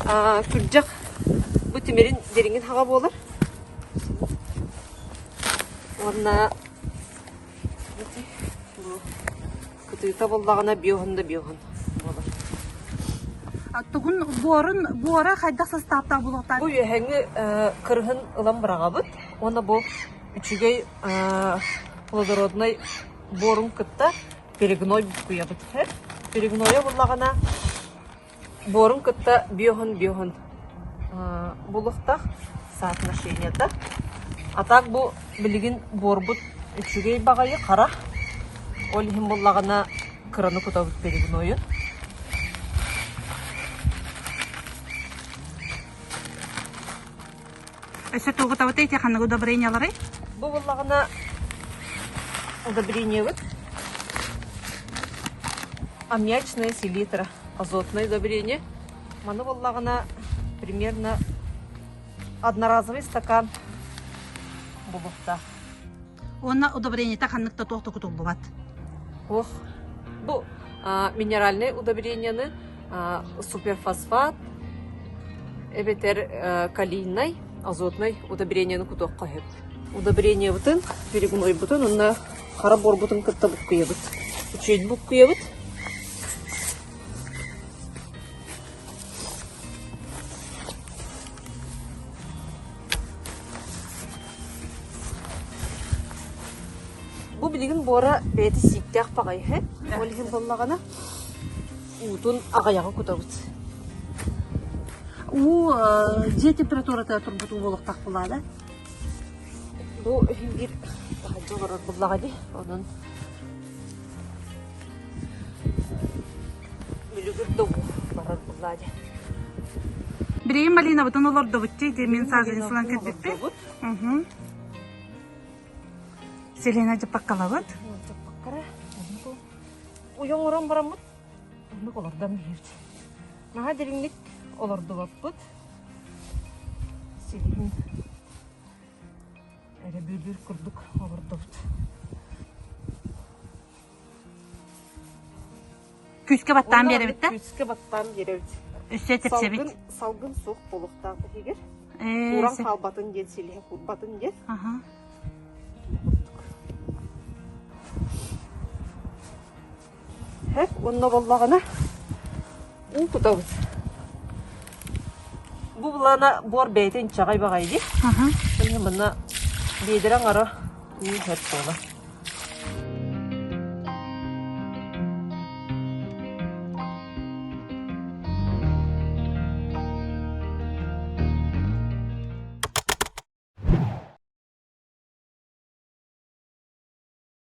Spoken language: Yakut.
Күрдьэх бу тимирин дириҥин хаҕа буолар. Уонна бу кытыыта буоллаҕына биоһун да биоһун буолар. Тугун буорун буора хайдах састааптаах буолуохтаах? Бу үөһэҥҥи кырыһын ылан быраҕабыт уонна бу үчүгэй плодороднай буорун кытта перегной буккуйабыт. Перегнойа буллаҕына буорун кытта биоһун-биоһун булуохтаах соотношениета. А так бу билигин буорбут үчүгэй баҕайы хара. Ол иһин буллаҕына кыраны кутабыт перегнойун. Өссө тугу табытай ити ханнык удобренияларый? Бу буллаҕына удобрениебыт аммиачная селитра, азотное удобрение. Маны буллаҕына примерно одноразовый стакан булуохтаах. Уонна удобрениета ханнык да туох да кутуллубат. Ох, бу минеральное удобрениены суперфосфат эбэтэр калийнай, азотнай удобрениены кутуохха сөп. Удобрениебытын, перегнойбутун уонна хара буорбутун кытта буккуйабыт. Үчүгэй буккуйабыт. Бу билигин буора бэйэтэ сииктээх баҕайы ол иһин буоллаҕына уутун аҕыйаҕы кутабыт. Уу дьиэ температурата турбут уу буолуохтаах буолаада? Бу иһин биир таһырдьа олорор буоллаҕа дии, онон Мүлүгүр да уу барар буоллаа дии. Билигин малинабытын олордубут дии, ити мин сааженецынан кэлбиппит. Селена дьаппаккалабыт. Дьаппаккара. Уйа оҥорон бараммыт, оннук олордон биһиэбит. Наһаа дириҥник олордубаппыт. Силиһин эрэ бүлүүр курдук олордубут. Күүскэ баттаан биэрэбит да? Күүскэ баттаан биэрэбит. Өссө тэпсэбит. Салгын, салгын суох буолуохтаах иһигэр. Кууран хаалбатын диэн, силиһэ куурбатын диэн. Аха. Һэп, уонна буоллаҕына уу кутабыт. Бу былаана буор бэйэтэ инчэҕэй баҕайы дии. Аха. Манна биэдэрэ аҥара уу һэп буолар.